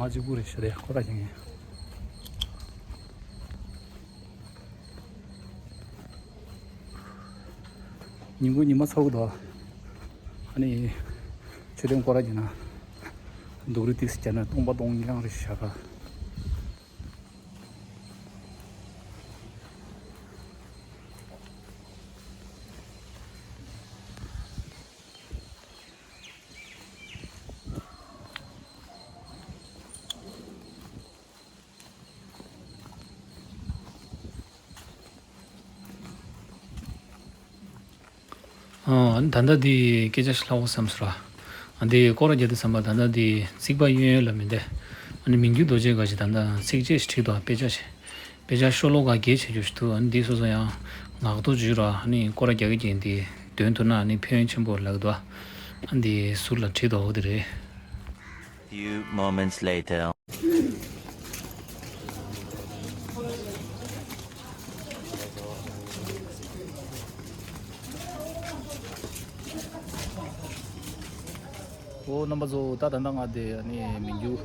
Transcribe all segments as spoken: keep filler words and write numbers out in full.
ང་གཅིག་པུ་རེད་ཤག་རེད། ཁོ་ར་ཞིག་ཡིན། ཉིན་གུང་ཉི་མ་ཚ་བོ་འདུག་ཨ་ནི་མཆོད་རྟེན་སྐོར་ར་བརྒྱབ་ན་སྡུག་རུས་ཏིག་ཙམ་བརྒྱབ་ན་སྟོང་པ་སྟོང་རྐྱང་རེད་ཤག་ཨ་ནི་ད་ལྟ་འདི་སྐད་ཆ་ཞིག་ལྷག་འོ་བསམ་སོང་ར། ཨ་འདི་སྐོར་ར་བརྒྱབ་དུས་ཙམ་པ་ད་ལྟ་འདི་རྩིག་པ་གཡོན་གཡོན་ལ་མི་འདུག་ཨ་ནི་མི་འགྱུར་རྡོ་རྗེ་ག་ཞིག་ད་ལྟ་ཚིགས་བཅད་ཞིག་བྲིས་འདུག་དཔེ་ཆ་ཞིག་དཔེ་ཆ་ཤོ་ལོ་ཀ་བརྒྱད་བྱེད་རྒྱུ་ཞིག་འདུག་ཨ་ནི་འདི་སོ་སོ་ཡང་ངག་ཐོག་བརྗོད་ར། ཨ་ནི་སྐོར་ར་རྒྱག་གི་ཅན་འདི་འདོན་ཐུབ་ན་ཨ་ནི་ཕན་ཡོན་ཆེན་པོ་ལགས་འདུག་ཨ་འདི་ཟུར་ལ་བྲིས་འདུག་འོ་དེ་རེད། Few moments later. ཨོ་རྣམ་པ་ཚོ། ད་ད་ལྟ་ང་དེ་ཨ་ནི་མི་འགྱུར་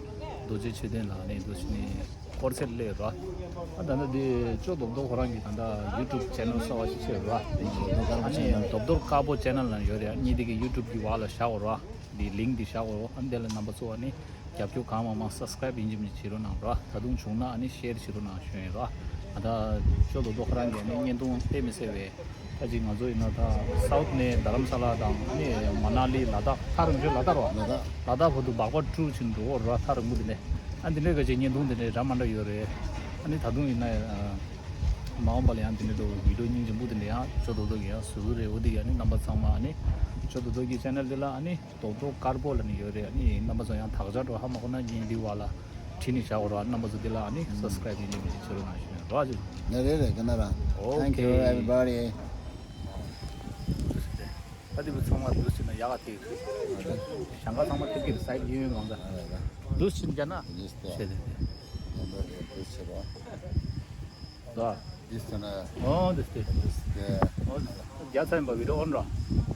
རྡོ་རྗེ་མཆོད་རྟེན་ལ་ཨ་ནི་འདུག་ཕྱིན་ནས་སྐོར་སེར་སླེབས་ར། ཨ་ད་ལྟ་དེ་ཅོ་རྡོབ་རྡོབ་ཁོ་རང་གི་ད་ལྟ་ཡུ་ཊུབ་ཆེ་ནལ་གསར་པ་ཞིག་ཕྱེ་ར། ཨ་ནི་རྡོབ་རྡོབ་དཀར་པོ་ཆེ་ནལ་ལ་ཡོད་རེད། ཨ་ནི་དེ་གི་ཡུ་ཊུབ་གི་བར་ལ་བཞག་ར། དེ་ལིང་དེ་བཞག་ར། ཨ་ནི་དེ་ལ་རྣམ་པ་ཚོ་ཨ་ནི་རྒྱབ་སྐྱོར་གང་མང་མང་སབ་སི་ཀ་རེབ་ཡིན་གཅིག་མིན་གཅིག་བྱེད་རོགས་གནང་ར། ད་དུང་བྱུང་ན་ཨ་ནི་ཤེར་བྱེད་རོགས་གནང་ཞུ་ཡིན་ར། ད་ལྟ་ཅོ་རྡོབ་རྡོབ་ཁོ་རང་གི་ཨ་ནི་བརྙན་ཐུང་དཔེ་མི་སྲིད་པའི། ད་ཅིག་ང་ཚོ་ཡིན་ན་ད་སའུ་ཐི་ནས་རྡ་རམ་ས་ལ་དང་ཨ་ནི་མ་ན་ལི། ལ་དྭགས། ཐག་རིང་ཤོས་ལ་དྭགས་རེད་པ། ལ་དྭགས། ལ་དྭགས་བར་དུ་སྦག་སྦག་ཀྲུ་ཕྱིན་འགྲོ་གི་རེད་པ། ཐག་རིང་པོ་དེ་ནས། ཨ་འདི་འདྲའི་ག་ཅིག་བརྙན་ཐུང་དེ་འདྲའི་འདྲ་མི་འདྲ་ཡོད་རེད། ཨ་ནི་ད་དུང་ཡིན་ན་ཨ་མ་འོངས་པ་ལ་ཡང་འདི་འདྲའི་འདྲ་བོ་བི་ཌི་ཡོ་སྙིང་རྗེ་པོ་དེ་འདྲ་ཡང་ཅོ་རྡོབ་རྡོབ་ཀྱིས་ཡང་བཟོ་གི་རེད། འོ་དེ་ཡང་ནི་རྣམ་པ་ཚང་མ་ཨ་ནི་ཅོ་རྡོབ་རྡོབ་ཀྱི་ཆེ་ནལ་དེ་ལ་ཨ་ནི་རྡོབ་རྡོབ་དཀར་པོ་ལབ་ནས་ཡོད་རེད། ཨ་ནི་རྣམ་པ་ཚོ་ཡང་དག་ཆ་འགྲོ་ཧ་མ་གོ་ན་བརྙན་འདི་བར་ལ་བྲིས་ནས་བཞག་གོ་ར། རྣམ་པ་ཚོ་འདི་ལ་ཨ་ནི་སབ་སི་ཀ་རེབ་ཡིན་གཅིག་མིན་གཅིག་བྱེད་རོགས་གནང་ཞུ་ཡིན་ར། ཅིག་ནས་རེད་རེད། ག་ན་ར། Thank you, okay, everybody. ད་འདི་བུ་ཚང་མ་འདུག་ཕྱིན་ན་ཡག་ག་ཐིག་ཞང་ཀ་ཚང་མ་ཐིག་གིར་སའིཌ་གཡས་གཡོན་གང་ག་འདུག་ཕྱིན་རྒྱ་ན། ཡེས་ཏེ། ཤེས་རེད། ཡང་འདུག་རེད། འདུག་ཕྱིན་རོགས། ད། འདུག་ཕྱིན་ན། ཨོ་འདུག་སྟེ། འདུག་སྟེ། ཨོ་རྒྱ་ཚ་ཡིན་པ་བི་ཌི་ཡོ་ཨོན་ར།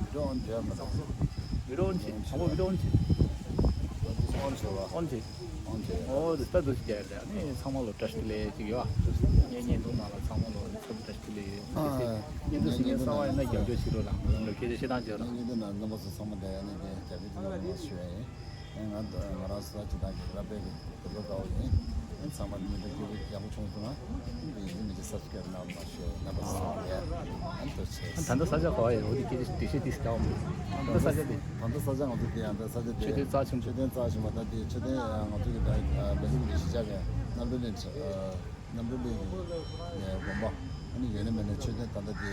བི་ཌི་ཡོ་ཨོན་བྱས་མ་རེད། བི་ཌི་ཡོ་ཨོན་བྱེད། དང་པོ་བི་ཌི་ཡོ་ཨོན་བྱེད། འདུག་ཨོན་བྱས་རོགས། ཨོན་བྱེད། ཨོ་དེ་ལྟ་འདུག་ཅིག་རྒྱག་ཡ་རེད། ཨ་ནི་ཚང་མ་ལོ་བཀྲ་ཤིས་བདེ་ལེགས་ཅིག་ཡོད། ངའི་བརྙན་ཐུང་ནང་ལ་ཚང་མ་ལོ་ཚང་མ་བཀྲ་ཤིས་བདེ་ལེགས་ཡོད། ཨ། བརྙན་ཐུང་གཟིགས་མཁན་གསར་པ་ཡིན་ན་རྒྱབ་སྐྱོར་བྱེད་རོགས་གནང་། ང་ལ་སྐད་ཆ་བཤད་སྟངས་བྱེད་རོགས། བརྙན་ཐུང་ནང་རྣམ་པ་ཚོ་ཚང་མ་དེ་ཨ་ནི་དེ་རྒྱབ་སྐྱོར་གནང་རོགས་ཞུ་ཡ་ཡིན། ཨ་ང་ང་རང་སོ་སོ་ཅིག་དང་གི་ར་པའི་གི་རྡོག་རྡོག་དཀར་པོ་ཡིན། ཨ་ཚང་མ་བརྙན་ཐུང་སྐྱིད་པོ་ཡག་པོ་བྱུང་སོང་ན་ཨ་ནི་ཡིན་གཅིག་མིན་གཅིག་སབ་སི་ཀ་རེབ་གནང་རོགས་གནང་ཞུ་ཡ་ཡིན། རྣམ་པ་ཚོ་ཚང་མ་དེ་ཨ་ནི་ཐུགས་རྗེ་ཆེ། ད་ལྟ་ས་ཆ་ག་པར་ཡོད། འོ་དེ་སྐད་ཆ་འགྲེལ་བཤད་ཏོག་ཙམ་རྒྱག་འོང་། ད་ལྟ་ས་ཆ་དེ། ད་ལྟ་ས་ཆ་ང་ཚོ་དེ་ཡང་ད་ས་ཆ་དེ། མཆོད་རྟེན་རྩ་ཆེན་པོ། མཆོད་རྟེན་རྩ་ཆེན་པོ། ད་དེ་མཆོད་རྟེན་ང་ཚོ་གི་ད་བེ་ལུ་གི་གཞིས་ཆགས་ཀྱི་རྣམ་གྲོལ་གླིང་། རྣམ་གྲོལ་གླིང་གི་དགོན་པ། ཨ་ནི་ཡོད་ན་མེད་ན་མཆོད་རྟེན་ད་ལྟ་དེ་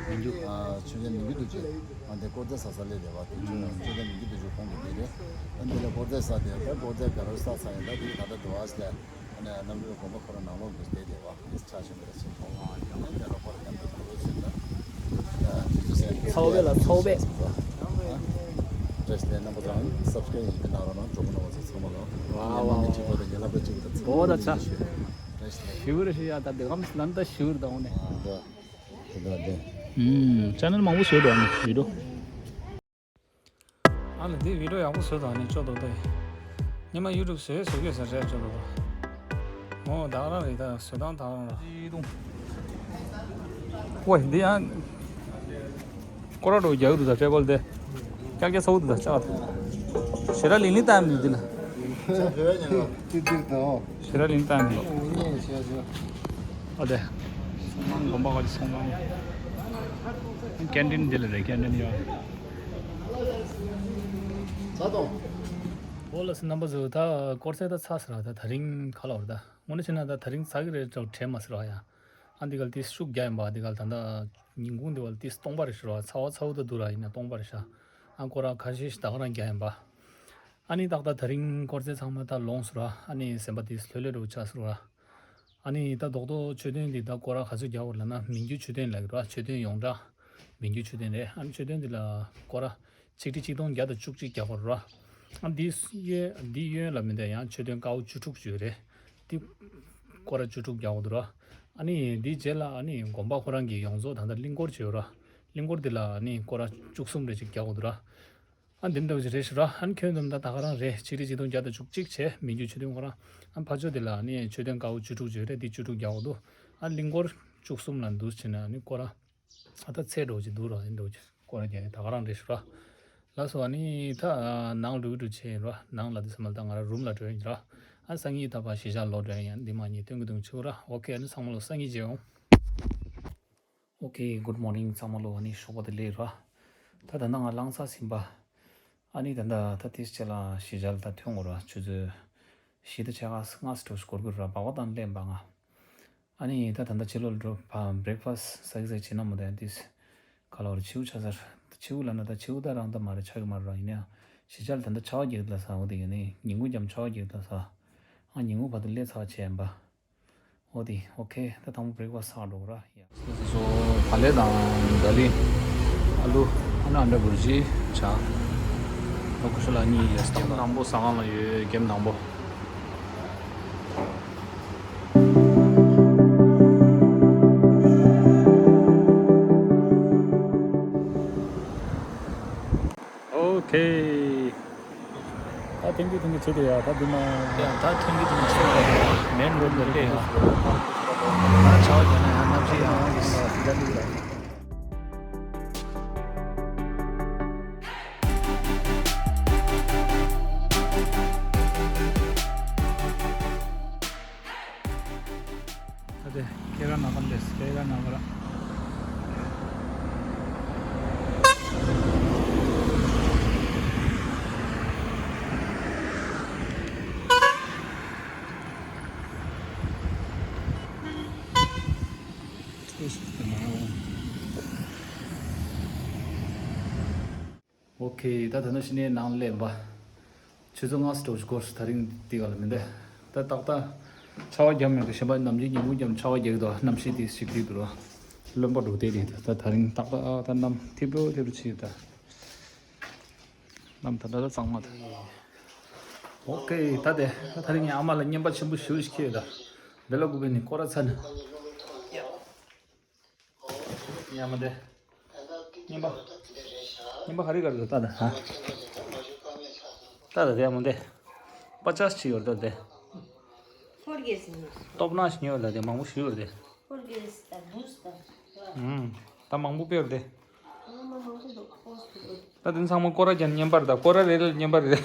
མི་འགྱུར། མཆོད་རྟེན་མི་འགྱུར་རྡོ་རྗེ། ང་དེ་དཀོར་རྫས་ཟ་ས་སླེབས་བསྡད་པ་དེ། མཆོད་རྟེན་མི་འགྱུར་རྡོ་རྗེ་ཁོང་གི་དེ་རེད། ཨ་ནི་དེ་ལ་དཀོར་རྫས་ཟ་དེ། ད་དཀོར་རྫས་ག་རེ་ཟ་ཟ་ཡིན། ད་དེ་ད་ལྟ་འགྲོ་བ་ཟེར། ཨ་ནི་རྣམ་གྲོལ་དགོན་པ་ཁོ་རང་ནང་ལོགས་སུ་བསྡད་བསྡད་པ་དེ་ཆ་ཆེན་པོ་རེད་ཟེར། ཚོགས་པ་ལ་ཚོགས་པས། བཀྲ་ཤིས་བདེ་ལེགས། རྣམ་པ་ཚོ་སབ་སི་ཀ་རེབ་ཡིན་གནང་རོགས་གནང་། གྲོགས་པོ་རྣམ་པ་ཚོ་ཚང་མ་ལ། ཨ་ཨ་ཨ་ཨ། ཨོ་ད་ཆ། ཞུ་རེ་ཞུ་ཡ། ད་དེ་གམ་ལན་ད་ཞུ་རེ་ད་འོ་ནས། ཨུམ། ཆེ་ནལ་མང་པོ་བཟོས་འདུག་ཨ་ནི་བི་ཌི་ཡོ། ཨ་ལ་འདི་བི་ཌི་ཡོ་ཡག་པོ་བཟོས་འདུག་ཨ་ནི་ཅོ་རྡོག་རྡོག་ཡིན། ཉི་མ་ཡུ་ཊུབ་བཟོས་བཟོ་གི་ཟེར་རེད་ཅོ་རྡོག་རྡོག་ཨོ་ད་ག་རང་རེད། ད་བཟོ་སྟངས་ད་ག་རང་རེད། ཝེ་འདི་ཡང་སྐོར་ར་འགྲོ་རྒྱག་གི་འདུག་ད་ཊེ་བལ་དེ་ཀྱག་ཀྱག་ཚ་པོ་འདུག་ད་ཅག་ཞེ་དྲག་ལིང་ལིང་བཏང་མི་འདུག་འདི་ལ། ཏིར་ཏིར་དང་། ཞེ་དྲག་ལིང་བཏང་མི་འདུག་ཨོ་དེ། སོང་ཙང་དགོན་པ་ག་ཅིག་སོང་ཙང་། ཀེན་ཊིན་འདི་ལ་རེད། ཀེན་ཊིན་ཡོད། ཨོ་ལགས་སོ་རྣམ་པ་ཚོ། ད་སྐོར་ཚད་ད་ཚར་ཟེར་བ། ད་དེ་རིང་ག་ལ་བར་ད་དངོས་གནས་བྱས་ན་ད་དེ་རིང་ཚར་གི་རེད་དྲན་མ་ཟེར་བ་ཡ། ཨ་འདི་ག་ལ་ཏིས་ཤུགས་རྒྱག་ཡིན་པ། འདི་ག་ལ་ད་ལྟ་ཉིན་གུང་འདི་བ་ལ་ཏིས་སྟོང་པ་རེད་ཟེར་བ། ཚ་བ་ཚ་བོ་ད་འདུག་ར། ཡིན་ན་སྟོང་པ་རེད་ཤག་ཨ་སྐོར་ར་ཁ་ཤས་ཤིག་ད་ག་རང་རྒྱག་ཡིན་པ། ཨ་ནི་ཏག་ཏག་དེ་རིང་སྐོར་ཚད་ཚང་མ་ད་ལོངས་སོང་ར། ཨ་ནི་སེམས་པ་ཏིས་ལྷོད་ལྷོད་འདྲ་བོ་ཆགས་སོང་ར། ཨ་ནི་ད་རྡོག་རྡོག་མཆོད་རྟེན་འདི་ད་སྐོར་ར་ག་ཚོད་རྒྱག་དགོས་ལབ་ན། མི་འགྱུར་མཆོད་རྟེན་ལབ་ཀྱི་ར། མཆོད་རྟེན་ཡོངས་གྲགས་མི་འགྱུར་མཆོད་རྟེན་རེད། ཨ་ནི་མཆོད་རྟེན་འདི་ལ་སྐོར་ར་ཆིག་ཁྲི་ཆིག་སྟོང་བརྒྱ་དང་བཅུ་གཅིག་རྒྱག་དགོས་ར། ཨ་འདི་གཡས་འདི་གཡོན་ལ་མི་འདུག་ཡང་མཆོད་རྟེན་དཀར་པོ་བཅུ་དྲུག་ཅིག་ཡོད་རེད། འདི་སྐོར་ར་བཅུ་དྲུག་རྒྱག་དགོས་འདུག་ར། ཨ་ནི་འདི་རྗེས་ལ་ཨ་ནི་དགོན་པ་ཁོ་རང་གི་ཡོངས་རྫོགས་ད་ལྟ་གླིང་སྐོར་བྱས་ཡོད་ར། གླིང་སྐོར་འདི་ལ་ཨ་ནི་སྐོར་ར་བཅུ་གསུམ་རེ་ཅིག་རྒྱག་དགོས་འདུག་ར། ཨ་འདི་འདྲ་བོ་ཅིག་རེད་ཤག་ར། ཨ་ནི་ཁྱོན་བསྡོམས་ད་ད་ག་རང་རེད། ཆིག་ཁྲི་ཆིག་སྟོང་བརྒྱ་དང་བཅུ་གཅིག་བྱས། མི་རྒྱུ་མཆོད་རྟེན་ཁོ་རང་། ཨ་ཕར་ཕྱོགས་དེ་ལ་ནི་མཆོད་རྟེན་དཀར་པོ་བཅུ་དྲུག་ཅིག་ཡོད་རེད། འདི་བཅུ་དྲུག་རྒྱག་དགོས་འདུག་ཨ་གླིང་སྐོར་བཅུ་གསུམ་ལ་འདུག་བྱས་ན་ཨ་ནི་སྐོར་ར། ཨ་ད་ཚད་འགྲོ་གི་འདུག་ར། ཨ་འགྲོ་གི་སྐོར་ར་རྒྱག་ནས་ད་ག་རང་རེད་ཤག་ར། ལགས་སོ། ཨ་ནི་ད་ནང་འགྲོ་གི་འགྲོ་བྱས་ཡིན་ར། ནང་ལ་དུས་ཙམ་ལ་ད་ང་ར་རུམ་ལ་འགྲོ་ཡིན་ར། ཨ་སང་ཉིན་ད་ཕར་གཞིས་ཆགས་ལོག་འགྲོ་ཡིན། ཡང་འདི་མ་ཉིན་སྟོན་གི་འདུག་ཆུ་ར། ཨོ་ཁེ། ཨ་ནི་ཚང་མ་ལོ་སང་ཉིན་མཇལ་ཡོང་། ཨོ་ཁེ། Good morning ཚང་མ་ལོ། ཨ་ནི་ཞོགས་པ་བདེ་ལེགས་ར། ད་ད་ནང་ང་ལངས་ས་ཟིན་པ། ཨ་ནི་ད་ད་ད་དེ་ཆེ་ལ་གཞིས་ཆགས་ལ་ད་ཐོན་དགོས་ར། ཆུ་ཚོད་བཞི་དང་ཕྱེད་ཀ་ལྔ་ཙམ་འགྲོ་སྐོར་དགོས་ར། སྦག་སྦག་དང་ལེན་པ་ང་། ཨ་ནི་ད་ད་ལྟ་ཕྱི་ལོགས་ལ་འགྲོ་བ་བྷི་རེག་ཕ་སི་ཟ་གི་ཟ་གི་བྱེད་ན་མ་ད་ཡང་དུས་ག་ལ་བར་ཕྱེད་ཆ་ཟེར། ཕྱེད་ལ་ན་ད་ཕྱེད་ད་རང་ད་མ་རེད། ཆགས་ཀྱི་མ་རེད་ར། ཡིན་ན་ཡང་གཞིས་ཆགས་ལ་ད་ལྟ་ཆར་པ་རྒྱག་གི་ལ་ཟ། འོ་དེ་ཡིན་ནི་ཉིན་གུང་རྒྱབ་ཆར་པ་རྒྱག་གི་ལ་ཟ། ཨ་ཉིན་གུང་བར་དུ་སླེབས་ཚར་བྱས་ཡིན་པ། འོ་དེ་ཨོ་ཁེ། ད་དང་པོ་བྷི་རེག་ཕ་སི་ཟ་འགྲོ་གི་ར། ཡ། སོ་སོ་བག་ལེབ་དང་དགའ་ལི། ཨ་ལུ། ཨ་ན་ཨ་འདྲ་བུར་ཇི་ཆ། ཨ་ཁུ་ཤུ་ལ་གཉིས་ཡོད། ཀེམ་དང་པོ་ཟ་ཁང་ལ་ཡོད། ཀེམ་དང་པོ། ཨོ་ཁེ། ད་ཐེངས་གི་ཐེངས་གི་བྱེད་དེ་ཡ། ད་འདི་མ། ཡ་ད་ཐེངས་གི་ཐེངས་གི་བྱེད་དེ་མེན་རོ་ཌི་ལ་སླེབས་ཡ། ད་ཆར་པ་རྒྱག་ན་ཡང་གནམ་གཤིས་ཡང་ཡིན་ས། ད་དེ་ཁྱེད་རང་ནང་གམ་དེ་ཁྱེད་རང་ནང་ག་ར། ཨོ་ཁེ། ད་ད་ནང་ཕྱི་ནས་ནང་སླེབས་པ། ཆུ་ཚོད་ལྔ་ཙམ་འགྲོ་གི་སྐོར་ད་རིང་འདི་ག་ལ་མི་འདུག་ད་ཏག་ཏག་ཆར་པ་རྒྱབ་མེད་འདུག་གཞན་པ་ནམ་རྒྱུན་ཉིན་གུང་རྒྱབ་ཆར་པ་རྒྱག་གི་འདུག་གནམ་གཤིས་དེ་ཞིག་བསྡུས་འདུག་ར། རློན་པ་འདུག་དེ་རེད། ད་ད་རིང་ཏག་ཏག་ད་གནམ་འཐིབས་རོ་འཐིབས་རོ་བྱེད་ད། གནམ་ད་ད་ད་གཙང་མ་ད། ཨོ་ཁེ། ད་དེ་ད་ད་རིང་ངས་ཨ་མ་ལ་རྔན་པ་ཆེན་པོ་ཞེ་པོ་ཞིག་ཁྱེར་ཡོད་ད། དེ་ལ་སྒུག་པའི་ནི་སྐོར་ར་ཚར་ནས། ཡ་མ་དེ། རྔན་པ། རྔན་པ་ག་རེ་ག་རེ་ད་ད་ད། ད་ད་དེ་ཡ་མ་དེ། པ་ཅག་ཅིག་ཡོད་ད་དེ། སྟོབས་ན་ཞིག་ཉོས་ད་དེ་མང་པོ་ཞིག་ཡོད་དེ། ཨུམ། ད་མང་པོ་དཔེ་ཡོད་དེ། ད་དེ་ཚང་མ་སྐོར་ར་རྒྱག་རྔན་པ་རེད་ད། སྐོར་ར་རེ་རེ་ལ་རྔན་པ་རེད།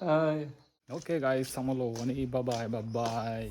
ཨ། Okay guys, ཚང་མ་ལོ། ཨ་ནི་bye bye, bye bye.